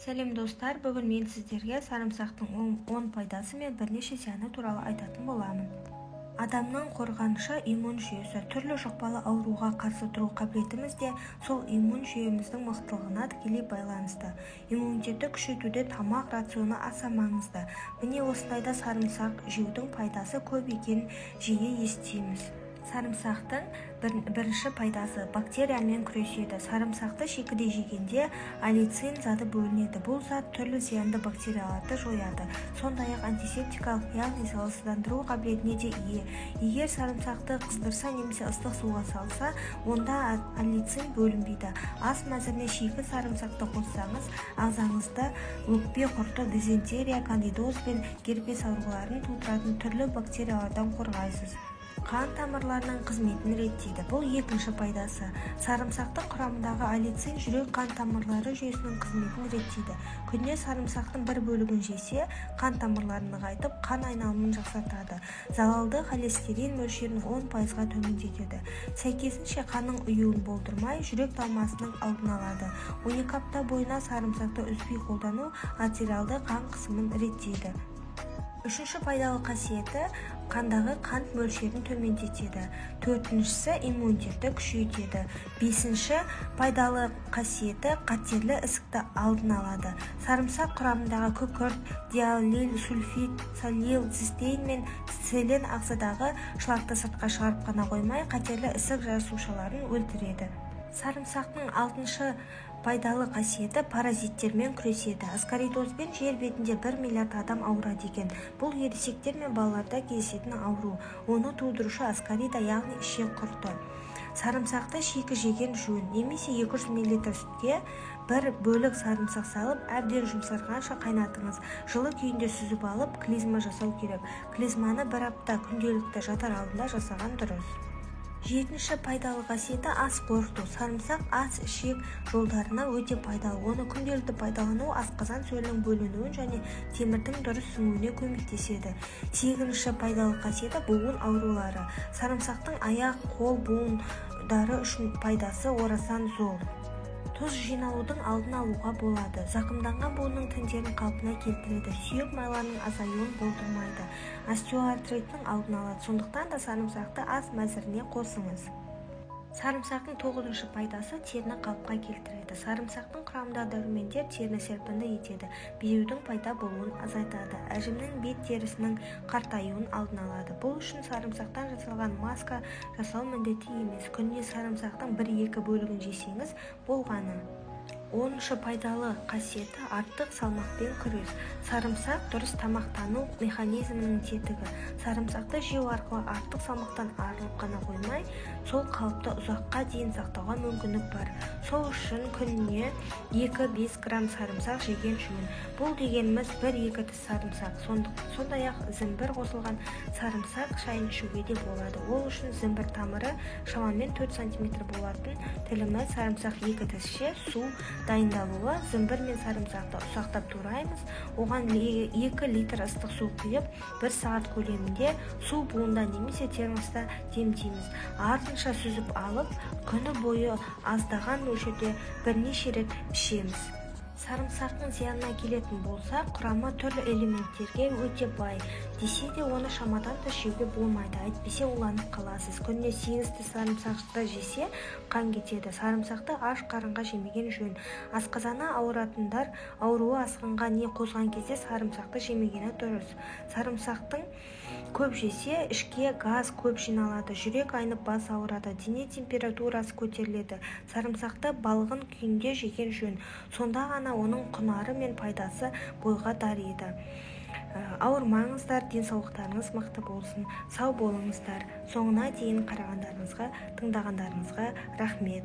Сәлем, достар! Бүгін мен сіздерге сарымсақтың 10 пайдасы мен бірнеше зияны туралы айтатын боламын. Адамның қорғанышы – иммун жүйесі. Түрлі жұқпалы ауруға қарсы тұру қабілетіміз де сол иммун жүйеміздің мықтылығына тікелей байланысты. Иммунитетті күшейтуде тамақ рационы аса маңызды. Міне, осындайда сарымсақ жеудің пайдасы көп екенін жиі естиміз. Сарымсақтың бірінші пайдасы – бактериямен күреседі. Сарымсақты шикідей жегенде аллицин заты бөлінеді. Бұл зат түрлі зиянды бактерияларды жояды. Сондай-ақ антисептикалық, яғни залалсыздандыру қабілетіне де ие. Егер сарымсақты қыздырса немесе ыстық суға салса, онда аллицин бөлінбейді. Ас мәзіріне шикі сарымсақты қоссаңыз, ағзаңызда өкпе құрты, дизентерия, кандидоз бен герпес ауруларын тудыратын түрлі бактериялардан қорғайсыз. Қан тамырларының қызметін реттейді. Бұл екінші пайдасы. Сарымсақтың құрамындағы аллицин жүрек-қан тамырлары жүйесінің қызметін реттейді. Күніне сарымсақтың бір бөлігін жесе, қан тамырларын нығайтып, қан айналымын жақсартады, залалды холестерин мөлшерін 10%-ға төмендетеді. Сәйкесінше, қанның ұюын болдырмай, жүрек талмасының алдын алады. 12 апта бойына сарымсақты үзбей қолдану артериалды қан қысымын реттейді. Үшінші пайдалы қасиеті – қандағы қант мөлшерін төмендетеді. Төртіншісі – иммунитетті күшейтеді. Бесінші пайдалы қасиеті – қатерлі ісікті алдын алады. Сарымсақ құрамындағы күкірт, диаллил сульфид, салил цистеин мен селен ағзадағы шлакты сыртқа шығарып қана қоймай, қатерлі ісік жасушаларын өлтіреді. Сарымсақтың алтыншы пайдалы қасиеті – паразиттермен күреседі. Аскаридозбен жер бетінде 1 миллиард адам ауырады екен. Бұл ересектер мен балаларда кездесетін ауру. Оны тудырушы аскарида, яғни ішек құрты. Сарымсақты шикі жеген жөн немесе 200 мл сүтке бір бөлік сарымсақ салып, әбден жұмсарғанша қайнатыңыз. Жылы күйінде сүзіп алып, клизма жасау керек. Клизманы бір апта күнделікті жатар алдында жасаған дұрыс. Жетінші пайдалы қасиеті – ас қорыту. Сарымсақ ас ішек жолдарына өте пайдалы. Оны күнделікті пайдалану асқазан сөлінің бөлінуін және темірдің дұрыс сіңуіне көмектеседі. Сегізінші пайдалы қасиеті – буын аурулары. Сарымсақтың аяқ, қол буындары үшін пайдасы орасан зор. Тұз жиналудың алдын алуға болады, зақымданған буынның тіндерін қалпына келтіреді, сүйек майларының азаюын болдырмайды, остеоартриттің алдын алады. Сондықтан да сарымсақты ас мәзіріне қосыңыз. Сарымсақтың тоғызыншы пайдасы – теріні қалыпқа келтіреді. Сарымсақтың құрамындағы дәрумендер теріні серпінді етеді, безеудің пайда болуын азайтады, әжімнің, бет терісінің қартаюын алдын алады. Бұл үшін сарымсақтан жасалған маска жасау міндетті емес. Күніне сарымсақтың бір-екі бөлігін жесеңіз болғаны. 10-шы пайдалы қасиеті – артық салмақпен күрес. Сарымсақ – дұрыс тамақтану механизмінің тетігі. Сарымсақты жеу арқылы артық салмақтан арылып қана қоймай, сол қалыпты ұзаққа дейін сақтауға мүмкіндік бар. Сол үшін күніне 2-5 грамм сарымсақ жеген жөн. Бұл дегеніміз бір-екі тіс сарымсақ. Сондай-ақ зімбір қосылған сарымсақ шайын ішуге де болады. Ол үшін зімбір тамыры, шамамен 4 см болатын тілімі сарымсақ, екі тісше су. Дайындалуы: зімбір мен сарымсақты ұсақтап тураймыз. Оған 2 литр ыстық су құйып, бір сағат көлемінде су буында немесе термоста демдейміз. Артынша сүзіп алып, күні бойы аздаған мөлшерде бірнеше рет ішеміз. Сарымсақтың зиянына келетін болсақ, құрамы түрлі элементтерге өте бай десе де, оны шамадан тыс жеуге болмайды, әйтпесе уланып қаласыз. Күніне сегіз тіс сарымсақты жесе, қан кетеді. Сарымсақты аш қарынға жемеген жөн. Асқазаны ауыратындар ауруы асқынған не қозған кезде сарымсақты жемегені дұрыс. Сарымсақтың көп жесе, ішке газ көп жиналады, жүрек айнып, бас ауырады, дене температурасы көтеріледі. Сарымсақты балғын күйінде жеген жөн, сонда ғана оның құнары мен пайдасы бойға дариды. Ауырмаңыздар, денсаулықтарыңыз мықты болсын, сау болыңыздар! Соңына дейін қарағандарыңызға, тыңдағандарыңызға рахмет.